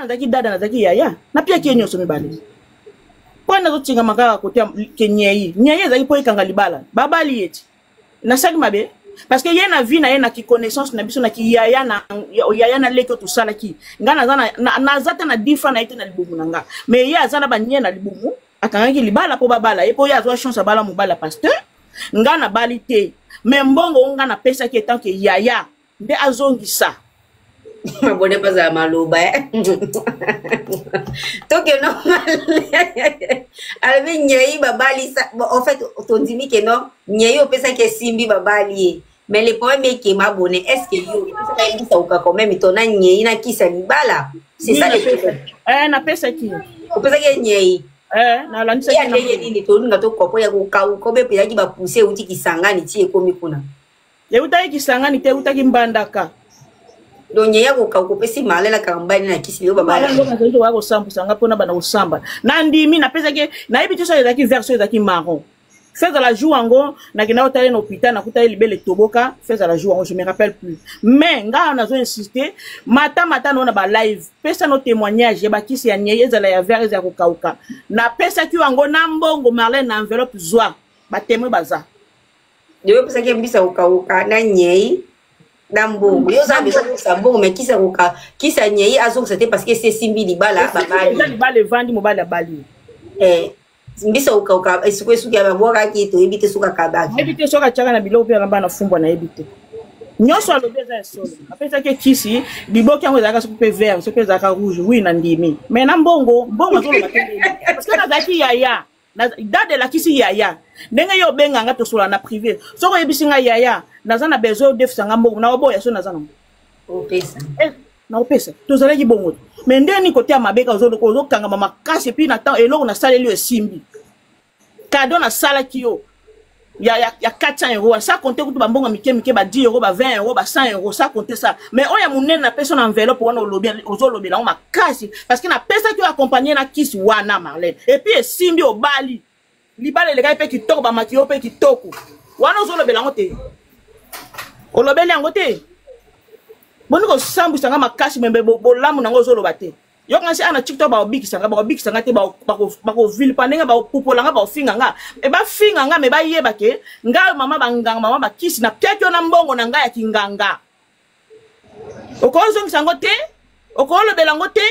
Nazalaki dada, nazalaki yaya, napiaki ye nyonso mibale. Mpo nazotingama kaka kote ke nyei nyei ezalaki mpo ekanga libala, babali ye ti nasali mabe, parce que ye na vie na ye, na ki connaissance na biso, na kiyaya na yaya na leki oyo tosalaki, ngai naza naza te na 10 francs na ye te na libumu na nga, mais ye aza na banie na libumu. Akangaki libala mpo babala ye, mpo ye azwa chance abala mobali ya pasteur. Ngai nabali te, mais mbongo oyo ngai napesaki en tant que yaya nde azongisa. Mabone bazala maloba toke normal. Alobi nyei babalisa. Bon, en fait tondimi ke non, nyei opesaki esimbi, babali ye, mais le problème eke mabone, est ce que yo opesaka ye mbisa oka quand même tona nyei na kisa libala? C'est ça le problème. Eh, napesaki. Opesaki ye nyei? Eh, nalandisaki. Ya ndenge nini? Tolinga tokopo ya kokauka obe epelaki bapuse euti Kisangani ti ekomi kuna. Eutaki Kisangani te, eutaki Mbandaka. Donc nyei ya kokauka opesi Marlene akambani na kisi lelo babala. Nazalaki koya kosambwisa nga mpona bana kosamba. Na ndimi napesaki, nayebi te soki ezalaki vert, soki ezalaki marron. Fe ezala jour yango nakenda kotala ye na hôpital, nakuta ye libele etoboka. Fe ezala jour yango, je me rappelle plus, mais nga nazo insiste mata mata no na balive, pesa no témoignage ya bakisi ya nyei, ezala ya vert, ezala ya kokauka. Napesaki yango na mbongo, Marlene, na enveloppe, zwa batémoin baza. Yo opesaki ye mbisa kokauka na nyei na mbongo. Yo oza besoin azongisa mbongo, mais kisi akoka, kisi ya nyei azongisa te, parce que esi esimbi libala, babali. Eza libala evandi, mobali abali. Eh, mbisa kokauka esiko esuki ya babwakaki, toyebi te soki akabaki. Nayebi te soki atiaka na biloko mpe alamba na fumbwa, nayebi te. Nyonso alobi eza ya solo. Apesaki ekisi liboki yango, ezalaka soki mpe vert, soki mpe ezalaka rouge. Oui, na ndimi, mais na mbongo, mbongo azoloba te, parce que nazalaki yaya. Dada elakisi yaya ndenge yo obenga nga, tosola na privé. Soki oyebisi nga yaya naza na besoin odefisa nga mbongo, na oboya so naza nango? Opesa. Eh, naopesa. Tozalaki bongo te, mais ndenge nini kote ya mabeka ozokangama makasi? Et puis na temps eloko nasaleli yo esimbi, cadeau nasalaki yo ya 400 euros, sans compter kutu bambongo mike mike, ba 10 euros, ba 20 euros, ba 100 euros, sans compter ça. Mais oyo ya monene napesi na enveloppe wana, olobi, ozolobela yango makasi, parce que napesaki oyo accompagné na kisi wana, Marlene. Et puis esimbi, obali, libala elekaki mpe kitoko, bamaki yo mpe kitoko. Wana ozolobela yango te, olobeli yango te. Boni kosambwisanga makasi membe bolamu nango ozoloba te. Yoka nsi ana TikTok, bakobikisa nga, bakobikisa nga te, bakovilpa ndenge bakopupola nga, bakofinga nga e, bafinga nga, mais bayeba ke ngai mama banganga, mama bakisi, napiaki yo na mbongo na ngai ya kinganga. Okozongisa yango te, okolobela yango te.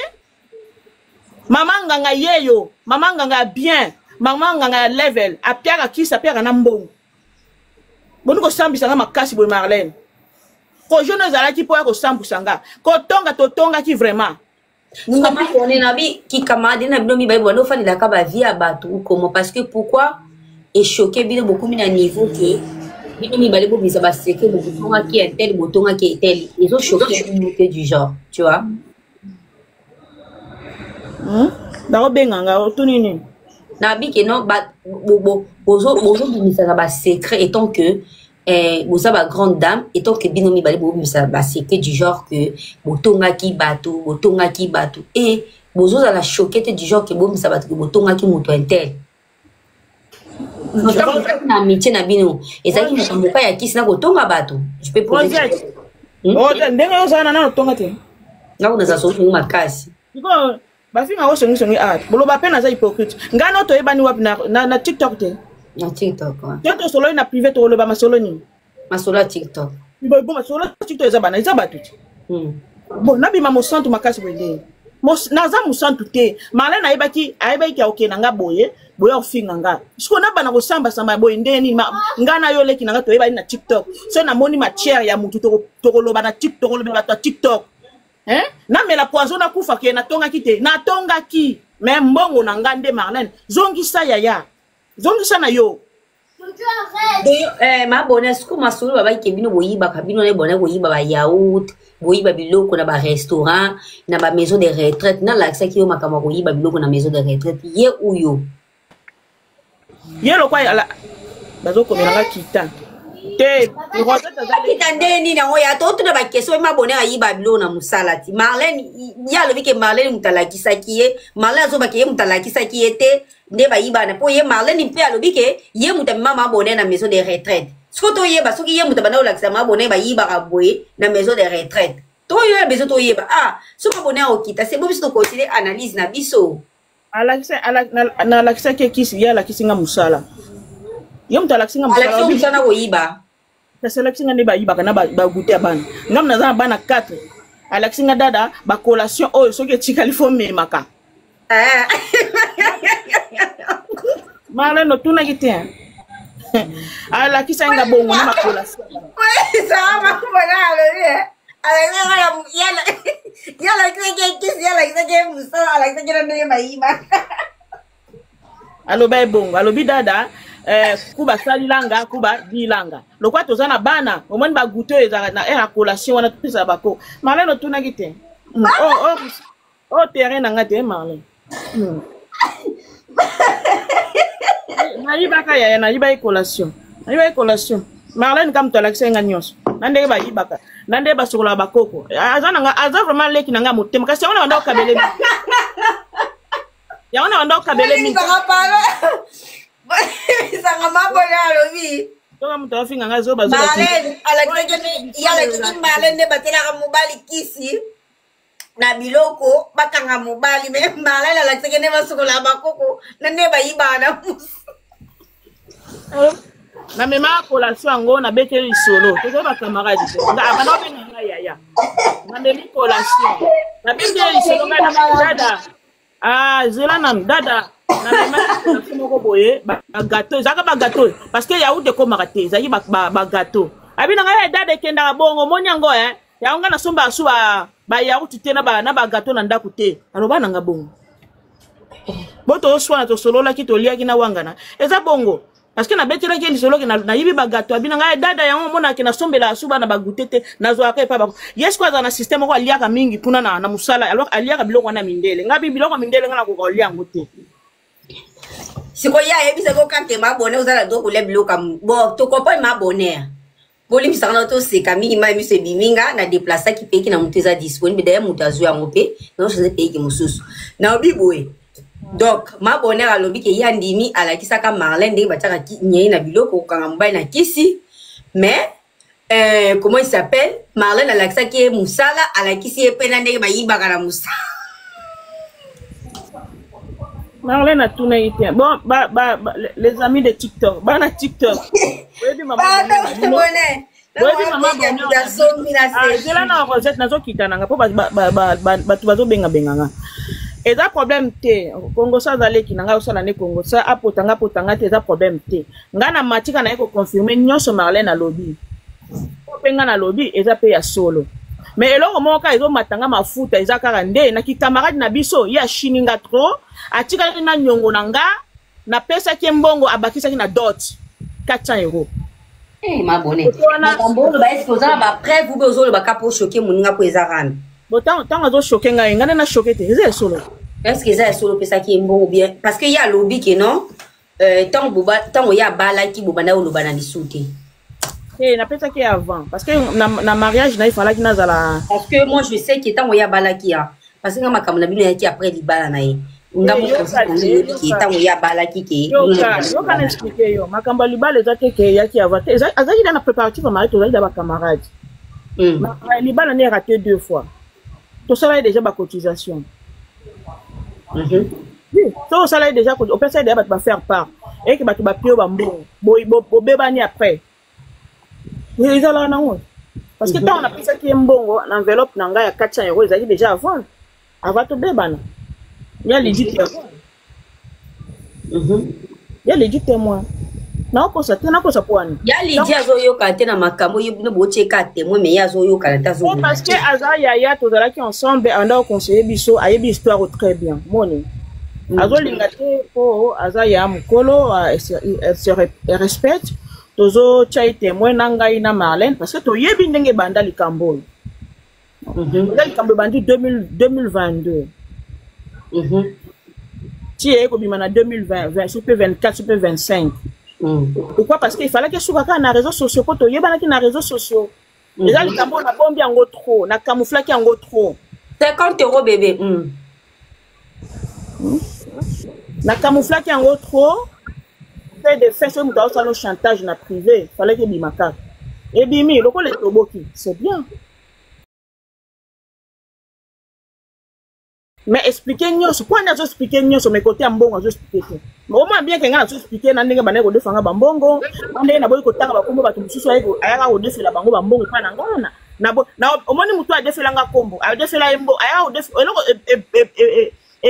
Mama nganga yeyo, mama nganga ya bien, mama nganga ya level, apiaka kisi, apiaka na mbongo. Boni kosambisa nga makasi boye, Marlene? Kojono ezalaki mpo ya kosambwisa nga, kotonga totongaki vraiment. One na bi kikamarade na bino mibale bwana ofandelaka bavie ya bato comment? Parce que pourquoi echoke bino, bokomi na niveau ke bino mibale bobimisa basecret, botongaki un tel, botongaki un tel, ezochoke bino te du genre, tu vois? Nakobenga nga otuni nini? Nabi ke non, bozobimisaka basecret étant que boza bagrande dame, étant que bino mibale bobimisa basecret du genre que botongaki bato, botongaki bato, e bozozala choqué te du genre ke bobimisa bato ke botongaki moto un tel. Na amitié na bino ezalaki makambo ka ya kisi na kotonga bato? Je peux poser? Ndenge ozala na nano tonga te. Ngako naza songisongi makasi. Sikoyo bafinga ngo songisongi. Ah, boloba mpe naza hypocrite. Ngai no toyebani wapi? Na TikTok te? Na TikTok. Te, tosololi na privé, tokoloba masolo nini? Masolo ya TikTok. Bon, masolo ya TikTok eza bana, eza bato te. Bon, nabima mosantu makasi boye ndenge naza mosantu te. Marlene ayebaki, ayebaki ya okende nga boye boye, ofinga nga. Sikoyo nabana kosambasamba boye ndenge nini? Nga na yo leki na nga toyebani na TikTok. So namoni matière ya mutu, tokoloba na tik, tokolobela bato ya TikTok, hein? Namela poison, nakufa ke natongaki te. Natongaki, mais mbongo na nga nde. Marlene, zongisa yaya, zongisa na yo. Eh, mabona siko masolo babaki ke bino boyibaka, bino na bona koyiba bayaourt, boyiba biloko na barestaurant, na bamaison de retraite. Nalakisaki yo makambo ya koyiba biloko na maison de retraite ye uyo. Ye lokwa bazokomelanga kita te. Kita nde nini yango ya totuna baquestion oyo. Mabone ayiba biloko na mosala ti Marlene, ye alobi ke Marlene moto alakisaki ye. Marlene azobaki ye moto alakisaki ye te nde bayibana, mpo ye Marlene mpe alobi ke ye moto amema mabone na maison de retraite. Siko toyeba soki ye moto abanda kolakisa mabone bayibaka boye na maison de retraite. Toyo besoin toyeba. Ah, soki abonné okita, c'est bon, biso tocontinue analyse na biso. Nalakisaki ekisi, ye alakisi nga mosala. Ye moto alakisi nga mosala. Alakisi mosala koyiba. Kasi alakisi nga nde bayibaka na bagoute ya bana. Ngam naza na bana 4. Alakisi nga dada bacollation oyo soki etikali fo memaka. Ah. Marlène, otunaki te. Alakisaki nga bongo na bacollation. Aloba ebongo, alobi dada, kuba salilanga kuba dilanga lokwa toza na bana, omoni bagoute oyo ezalaka na aire ya collation wana topesaka bako. Marlène, otunaki te. Oh, terrain na nga te, Marlène. Nayibaka yaya, nayibaki collation, nayibaki collation. Marlène ka moto alakisaki nga nyonso na ndenge bayibaka, na ndenge basokolaka bakoko. Aza na nga, aza vraiment leki na nga motema, kasi yango na banda okabele, yango na banda okabele mingi. Bisanga mabona alobi. Toka moto afinga nga zoba zoba. Marlène alakisaki, ye alakisi Marlène nde batelaka mobali kisi na biloko, bakanga mobali. Me Marlène alakisaki nde basokolaka bakoko na nde bayibaka na musu. Namemaka collation yango, nabeteli lisolo, tozali bacamarade, abanda obenga ngai yaya. Namemi collation, nabeteli lisolo ngai dada. Ah, zela nanu dada, namemaki collation moko boye, bagateau, ezalaka bagateau parce que yaourt ekomaka te, ezalaki bagateau. Abi na ngai: dada, ekendaka bongo, omoni yango e yango, ngai nasombaka su bayaourt te na bagateau na ndako te. Aloba na nga bongo bo toswana, tosololaki, toliaki na wangana, eza bongo parce que nabetelaki ye lisolo ke nayibi bagateau. Abi na ngai: dada, yango omonaki nasombelaka su bana bagoûter te, nazwaka epa bako. Ye sikoyo azala na système moko, aliaka mingi kuna na mosala. Alors aliaka biloko wana mindele, ngai bi biloko mindele, ngai nakoka kolia yango te. Sikoyo ye ayebisaki okante mabone, oza na droit kolia biloko bon, tocomprendre mabonheur. Bolimbisaka na toseka mingi, mai miso ebimi. Nga na déplaçaki peki na motu eza disponible, d'ailleurs moto azwi yango mpe naochange peki mosusu. Naobi boye, donc ma bonheur alobi ke ye andimi alakisaka Marlène ndenge batiaka nyei na biloko, kokanga mobali na kisi. Mais comment il s'appelle, Marlène alakisaki ye mosala, alakisi ye mpe na ndenge bayibaka na mosala. Marlène atunaki te. Bon, ba, les amis de TikTok, bana TikTok, oyebi mama Boyebi mama Bonheur, na Rosette, nazokita nanga mpo bato bazobengabenganga, eza problème te. Kongo sa azaleki na ngai, osala nde Kongo sa apotanga apotanga te, eza problème te. Ngai na matika naye koconfirme nyonso Marlène alobi mpe ngai nalobi eza mpe ya solo. Mais eloko moko kaka ezomatanga mafuta, eza kaka nde na kikamarade na biso. Ye ashini nga trop, atikali na niongo na nga, napesaki ye mbongo, abakisaki na dot 400 €. Eh, mabone, makambo oloba, est-ce oza na bapreuve ube ozoloba ka mpo choquer moninga, mpo eza rame? Bon, ntango azochoquer ngai, ngai nde nachoquer te, eza ya solo. Est ce que eza ya solo opesaki ye mbongo bien? Parce que ye alobi ke non, ntango ye abalaki, bobanda oloba na lisu te. Te, napesaki ye avant parce que na mariage na ye falaki nazala. Parce que moi je sais que ntango ye abalaki ya, parce que nga makambo na bino eyaki après libala na ye. Nga mokoyebi ke ntango ye abalaki ke Yoka, na expliquer yo makambo ya libala eza te ke eyaki avant te. Azalaki da na préparatif ya mariage, tozalaki da bacamarade. Libala nde raté deux fois, tosalaki déjà bacotisation. Oui, so osalaki déjà, opesaki déjà bato bafaire part eke bato bapio bambongo, bobebani après, ezalaka nango. Parce que ntango napesaki ye mbongo na enveloppe na ngai ya 400 €, ezalaki déjà avant tobebana. Ya lidi témoin, ya lidi témoin, naokosa te, nakosa po wani. Ya Lidi azoyoka te na makambo ye bino botieka témoin, mais ye azoyokana te. Azoyoka parce que aza yaya, tozalaki ensemble, anda oconseiller biso, ayebi histoire très bien. Moni azolinga te mpo aza ya mokolo, elle se respecte. Tozotia ye témoin na ngai na Marlène parce que toyebi ndenge ebanda likambo oyo. Eza likambo ebandi 2022 ti eye kobima na 2020, so mpe 24, so mpe 25. Pourquoi? Parce que il fallait esuka kaka na réseaux sociaux mpo toyebanaki na réseaux sociaux. Eza likambo oyo nabombi yango trop, na camouflaki yango trop. 50 € bébé. Na camouflaki yango trop fait de fait. Soki moto aosala chantage na privé, fallait ebima kaka, ebimi lokola etoboki, c'est bien. Mais expliquer nyonso mpo nde azoexplike nyonso, mais kote ya mbongo azoexplike te. Omona bien ke ngai nazoexplike na ndenge bandaki kodefa nga bambongo, na ndenge naboyi kotanga bakombo bato mosusu ayaka kodefela bango bambongo epai na ngai. Omoni motu adefela nga kombo, adefela ye mbongo, ayaka kodefa eloko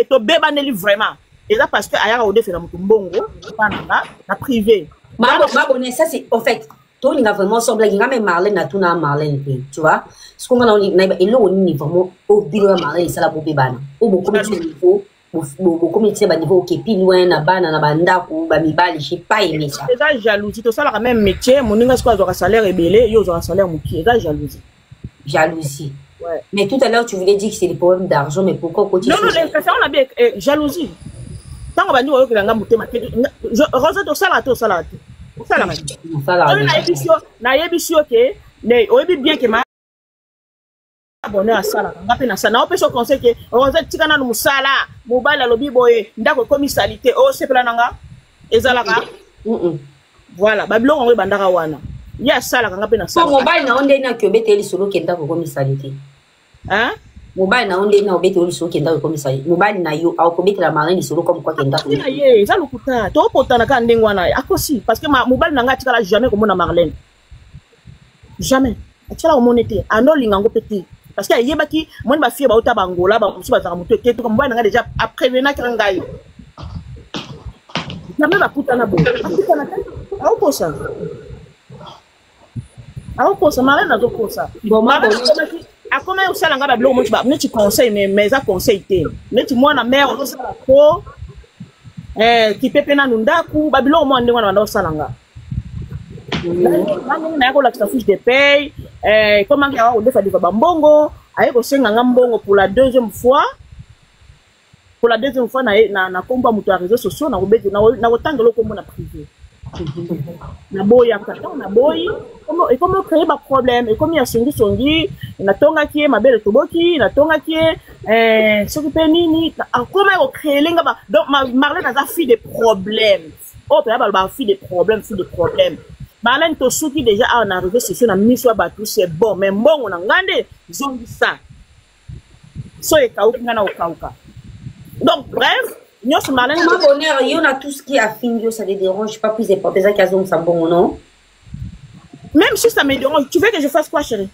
tobebaneli vraiment eza parce que ayaka kodefela motu mbongo epai na nga na privé. Mabone, ça c'est en fait tolinga vraiment semble nga me Marlène natuna Marlène te, tu vois ce qu'on a na eloko nini vraiment oyo bino ya Marlène esala bobebana, oyo bokomi ti na niveau, bokomi ti na baniveau okepi loin na bana na bandako bamibali. J'ai pas aimé ça. Eza jalousie. Tosalaka même métier, moninga sikoyo azwaka salaire ebele, yo ozwaka salaire mokie, eza jalousie. Jalousie. Ouais. Mais tout à l'heure, tu voulais dire que c'est des problèmes d'argent, mais pourquoi côté? Non, non, ça, on a bien jalousie. Ntango bandi koyokela nga motema te, Rose, tosalaka te, osalaka te, osalaka te. Nayebisi yo ke oyebi bien ke ma bonheur asalaka, nga mpe nasala. Naopesa conseil ke Rose, tika nanu mosala. Mobali alobi boye, ndako ekomi sali te, osepela na nga ezalaka. Voilà, babiloko yango ebandaka wana. Ye asalaka, nga mpe nasala. Mobali na yo ndeni aki obeteli lisolo ke ndako ekomi sali te? Hein? Mobali na yo ndeni na obeteli lisolo ke ndako ekomi sali? Mobali na yo akobetela Marlin lisolo comme quoi ke ndako Na ye eza lokuta, topotana kaka ndenge wana, akosi parce que mobali na ngai atikala jamais komona Marlène, jamais atikala komona te. Anolinga yango mpe te parce que ayebaki moni bafille bauta bangola, bamosusu bazalaka motu eketuka. Mobali na ngai déjà aprévenaki ngai, jamais bakutana boye, bakutana te. Aokosa, aokosa, Marlène azokosa. Akomaki kosala ngai babiloko moti neti conseil, mais eza conseil te, neti mwana mare ozosala po kipe mpe nanu ndako, babiloko mwa ndenge wana banda kosala nga. Ndenge naya kolakisa fiche de paye, ekomaki yaka kodefa defa bambongo, aye kosenga nga mbongo pour la deuxième fois, pour la deuxième fois na kombo ya moto ya réseaux sociaux. Nakotangela okombo na privé. Naboyaka. Ntango naboyi, ekomi ocréer baproblème, ekomi ya songisongi. Natongaki ye mabele, toboki, natongaki ye soki mpe nini, akoma kocréer nga. Donc Marlène aza fille de problème oyo mpenza baloba, fille de problème, fille de problème. Marlène, tosuki déjà awa na réseaux sociaux, na miso ya bato, c'est bon, mais mbongo na nga nde zongisa. So ekauki, nga na okauka. Donc bref, nyonso Marlène. Bonheur, yo na tout ce qui afingi yo, ça te dérange pas? Plus important ezaki azongisa mbongo, non? Même si ça me dérange, tu veux que je fasse quoi, chérie?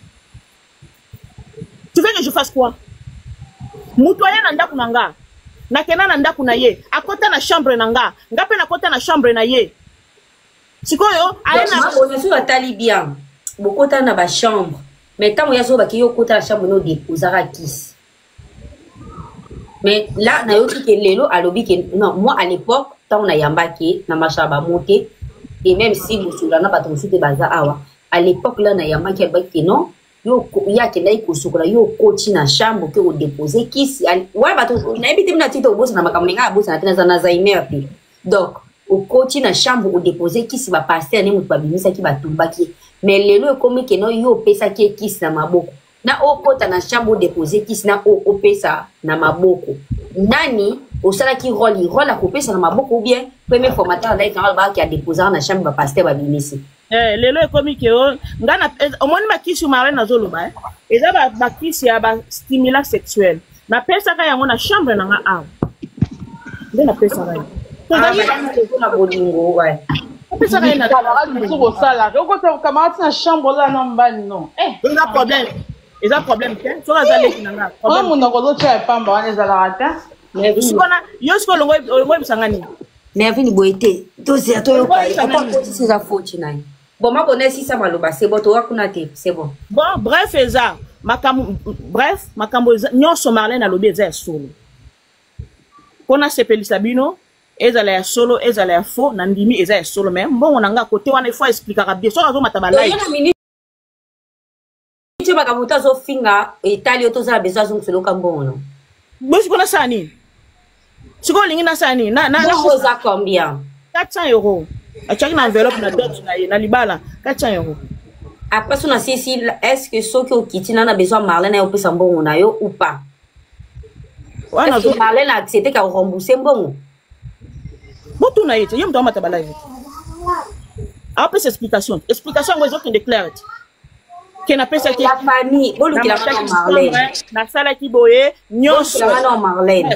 Tu veux que je fasse quoi? Moto aya na ndako na nga, nakenda na ndako na ye, akota na chambre na nga, nga mpe nakota na chambre na ye. Sikoyo aye na soki atali bien, bokota na bachambre, mais ntango ya azobaki yo okota na chambre no, odéposaka kisi. Mais là nayoki ke lelo alobi ke non, moi à l'époque ntango nayambaki na machaka bamo te, et même si bosola na bato mosusu te baza awa, à l'époque là nayambaki, alobaki ke non, yo ye akendaki kosukola, yo okoti na chambre, oke kodépose kisi wana. Bato nayebi te, mina tite obosana makambo ndenge abosana te, naza na Alzheimer te. Donc okoti na chambre, odépose kisi, bapasteur nde moto babimisaki, batumbaki. Mais lelo ekomi ke non, yo opesaki ye kisi na maboko. Na okota na chambre odépose kisi, na opesa na maboko, nani osalaki rôle akopesa na maboko? Ou bien premier formateur azalaki kanga, alobaki adéposaka na chambre, bapasteur babimisi. Lelo ekomi ke o nga na omoni bakisi Marlène azoloba, eza bakisi ya bastimulant sexuel. Napesaka yango na chambre na nga awa nde napesaka ye. Na bolingo. Napesaka ye. Mosusu kosalaka okota camarade na chambre, oza na mobali, non? Eza problème, eza problème te soki aza leki na nga. Oyo monoko ozotya epamba wana ezalaka te. Sikona yo sikoyo olongo oyebisanga nini? Mervine, boye te, tozela toyoka eza faute na ye. Bon, mabona esisa maloba, c'est bon, toka kuna te, c'est bon. Bon bref, eza makambo, bref, makambo nyonso Marlène alobi eza ya solo. Mpo nasepelisa bino, ezala ya solo, ezala ya faux, na ndimi eza ya solo. Mais mbongo na nga kote wana, ifo expliquaka bien soki azomata balai. Ti makambo to azofinga etali yo, tozala besoin azongisa eloka mbongo no. Bo sikoyo nasala nini? Sikoyo olingi nasala nini? Mbongo oza combien? 400 euros atiaki na enveloppe na dot na ye na libala, 400 euros. Après so nasisi, est ce que soki okiti na besoin Marlène aye opesa mbongo na yo ou pas? Wana Marlène accepte ka rembourse mbongo? Botuna ye te, ye moto amata balive, apesa explication. Explication yango ezokende claire te. Ke napesaki la famille bolukela nga na Marlène. Nasalaki boye nyonso. Bolukela nga na Marlène.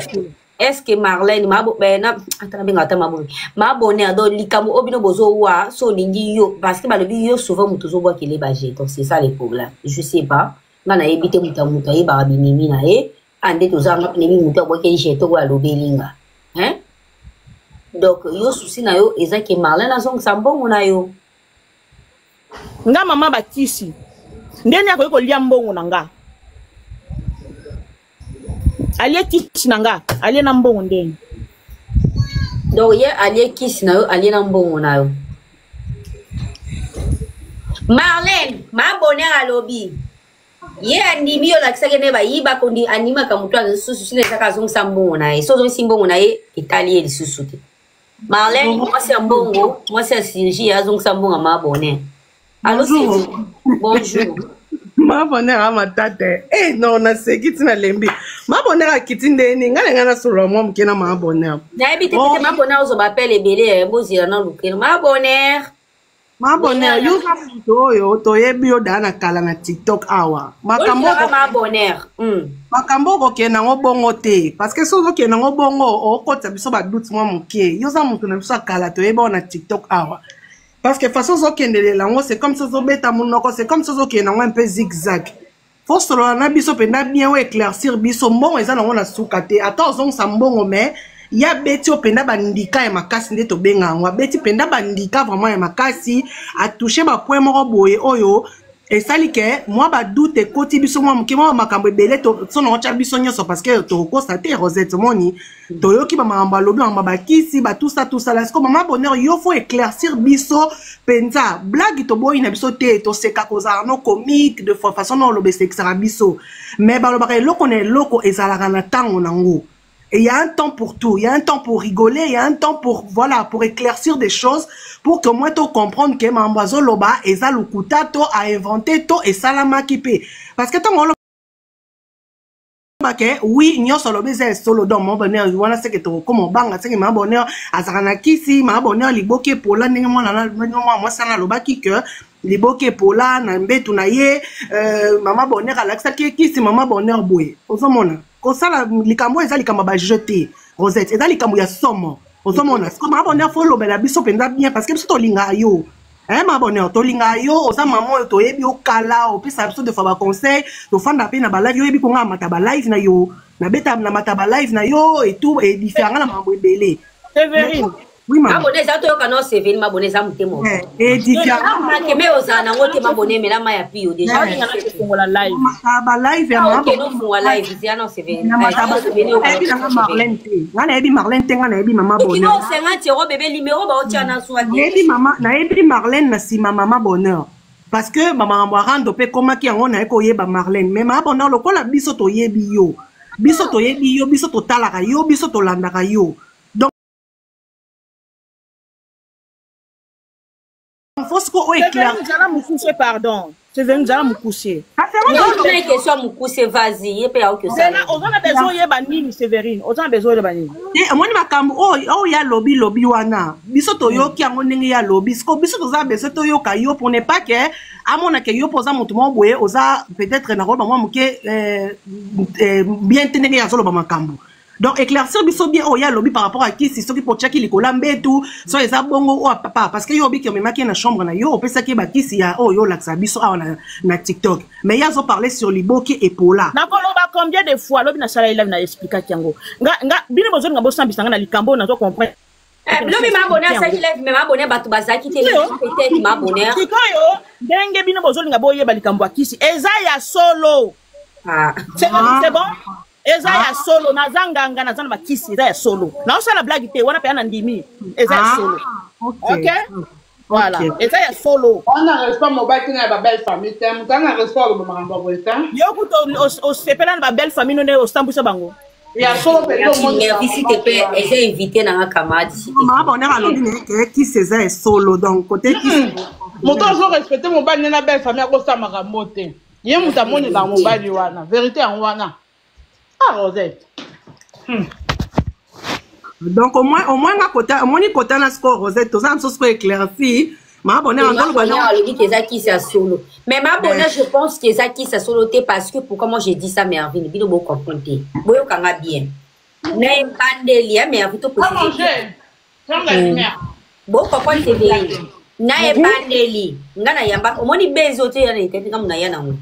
Est-ce que Marlène mabo ben na ata nabenga ata mabo mabone ado likambo oyo bino bozowa so olingi yo parce que balobi yo souvent moto ozobwakele ba jeton, c'est ça le problème. Je sais pas, nga nayebi te, moto ya moto ayebaka binemi na ye. A nde toza nga nayebi moto abwakeli jeton oyo alobeli nga, hein. Donc yo souci na yo eza ke Marlène azongisa mbongo na yo. Nga mama bakisi ndeni akoki kolia mbongo na nga, alie kisi na nga, alie na mbongo ndeni. Donc ye alie kisi na yo, alie na mbongo na yo. Marlène mabonheur alobi ye andimi yo olakisaki nde bayibaka, andimaka moto lisusu sino ezaka azongisa mbongo na ye. So ozongisi mbongo na ye, etali ye lisusu te. Marlène, mwasi ya mbongo, mwasi ya Sylvie, azongisa mbongo ya mabonheur. Allo Sylvie, bonjour. Ma bonheur a matata. Eh non, naseki ti nalembi. Ma bonheur akiti ndeni, ngai na ngai nasolola mwa moke na ma bonheur. Nayebi te pete ma bonheur ozwa bapele ebele, bozela na lukelo. Ma bonheur. Ma bonheur, yo oza moto oyo toyebi yo daa na kala na TikTok awa. Makambo ma bonheur. Makambo okokende yango bongo te, parce que soki ozokende yango bongo okotisa biso badoute mwa moke. Yo oza moto na biso ya kala, toyebi awa na TikTok awa. Parce que façon ozokendelela yango, c'est comme si ozobeta monoko, c'est comme si ozokende yango un peu zigzag. Faut solola na biso mpenza bien, oyo éclaircir biso. Mbongo eza nango na suka te, ata ozongisa mbongo, mais ya beti oyo mpenza bandika ya makasi nde tobenga yango. Abeti mpenza bandika vraiment ya makasi, atouche bapoint moko boye oyo esali ke mwa badoute ekoti biso mwa moke, mwa makambo ebele so nango tya biso nyonso, parce que tokokosa te. Rosette, omoni, toyoki bamakambo alobi, makambo bakisi batusa tusala. Siko mama bonheur, yo faut éclaircir biso mpenza. Blague toboyi na biso te, toseka, kozala no comique de façon na oloba esekisaka biso, mais balobaka eloko na eloko ezalaka na ntango nango. Et il y a un temps pour tout. Il y a un temps pour rigoler, il y a un temps pour, voilà, pour éclaircir des choses, pour que moi, to comprendre que mambo azoloba, eza lukuta, to a inventé, to esalamaki pe. Parce que tant ke oui, nyonso alobi eza esolo. Donc ma bonheur wana seke tokokoma obanga seke ma bonheur azalaka na kisi, ma bonheur liboki epola ndenge mwana mwasi wana alobaki ke liboki epola na mbetu na ye, mama bonheur alakisaki ye kisi, mama bonheur boye. Ozomona kosala likambo oyo eza likambo ya bajeu te, Rosette, eza likambo ya somo. Ozomona siko mama bonheur, faut olobela biso mpenza bien, parce que biso tolingaka yo. Eh, ma bonheur, tolingaka yo, oza mama oyo toyebi yo kala, opesaka biso des fois baconseil, tofanda mpe na balive, yo oyebi konga amata balive na yo, nabeta namata balive na yo et tout, édifianga na makambo ebele. Séverine. Oui, mama. Mabone eza toyoka no Séverine, mabone eza motema. Édifianga. Makeme ozala nango te, mabone emela mai ya pio déjà. Fongola live. Balive ya mama. Ok, no fungola live, zia no Séverine. Nayebi nanga Marlène te, nga nayebi Marlène te, nga nayebi mama bonheur. 50 € bébé, numéro baotia na zwa te. Nayebi mama, nayebi Marlène na nsima mama bonheur, parce que bamakambo ya rando mpe ekomaki yango naye koyeba Marlène. Mais mama bonheur, lokola biso toyebi yo, biso toyebi yo, biso totalaka yo, biso tolandaka yo, donc faut siko oyo éclair. Zala mokuse, pardon, Séverine, zala mokuse. Question mokuse, vas-y, ye mpe aoki osala. Oza na besoin oyeba nini, Séverine? Oza na besoin oyeba nini? Te, omoni makambo oyo oyo ya lobi lobi wana, biso toyoki yango ndenge ya lobi. Siko biso toza besoin toyoka yo, pour ne pas ke amona ke yo mpo oza moto moko boye, oza peut-être na koloba mwa moke bien te ndenge azoloba makambo. Donc éclaircir biso bien oyo alobi par rapport à kisi, soki mpo otiaki likolo ya mbetu, so eza bongo oyo papa, parce que yo obiki omemaki ye na chambre na yo, opesaki ye bakisi ya oyo olakisa biso awa na TikTok, mais ye azoparle sur liboki epola. Nakoloba combien de fois? Alobi nasala ye live na explikaki yango. Nga bino bozolinga bosambisa nga na likambo oyo nazo comprendre. Lobi mabone asalaki live, mais mabone bato bazalaki te, peut-être mabone. Sikoyo ndenge bino bozolinga boyeba likambo ya kisi, eza ya solo. C'est bon, eza ya solo. Naza nganga, naza na bakisi, eza ya solo. Naosala blague te wana mpenza, na ndimi, eza ya solo. Ok, voilà, eza ya solo. Wana respect mobali te na ya babelle famille te, moto ana respect aloba makambo ya boye te. Yo kuta osepela na babelle famille no nde osambwisa bango. Ya solo mpenza. Merci, s'il te plaît, eza invité nanga camarade, s'il te plaît. Mama bonheur alobi na ye ke kisi eza esolo, donc côté kisi. Moto azo respecte mobali nde na belle famille akosala makambo te. Ye moto amonelaka mobali wana, vérité yango wana. Ah, Rosette. Donc au moins nga kota, omoni kota na score, Rosette, toza na biso siko éclairci. Mama Bonheur azoloba na alobi ke eza kisi ya solo. Mais ma Bonheur, je pense que eza kisi ya solo te parce que pourquoi moi j'ai dit ça Mervine, bino bo comprendre te. Boyokanga bien. Na ebandeli ya Mervine to préciser. Bo comprendre te bien. Na ebandeli nga na yamba omoni bezo te ya na internet nga muna ya nango.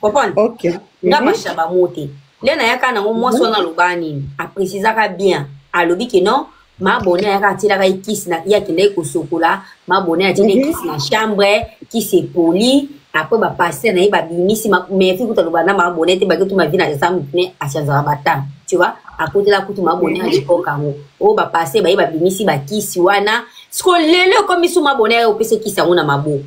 Comprendre? Okay. Nga bashaba mo te. Nde nayaka nango mwasi wana aloba nini? Aprécisaka bien. Alobi ke non mabone ayaka atielaka ye kisi na ye akendaki kosokola mabone atieli ye kisi na chambre kisi epoli après bapaster na ye babimisi mais fi kutu aloba na mabone te bake tu mavi na eza mutu ne achanzaka batan tu vois akotela kutu mabone ya l'époque yango oyo bapaster baye babimisi bakisi wana siko lelo ekomi su mabone aye opesa kisi yango na maboko.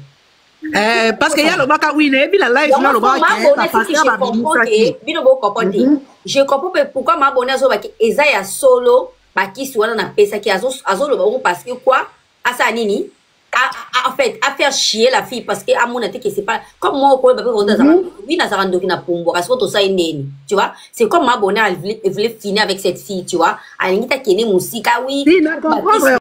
Eh, parce que ye alobaka wi nayebi na live na alobaka ke bapaster babimisaki bino bocomprendre te. Je comprends pe pourquoi mabone azolobaki eza ya solo bakisi wana napesaki azoloba bongo parce que quoi asala nini en fait à faire chier la fille parce que amona te que c'est pas comme moi okoyeba mpe koto azalaka oui nazalaka ndoki na pumbwaka siko tosali ndeni tu vois. C'est comme mabone elle voulait finir avec cette fille, tu vois, alingi takende mosika oui. Si, na comprendre.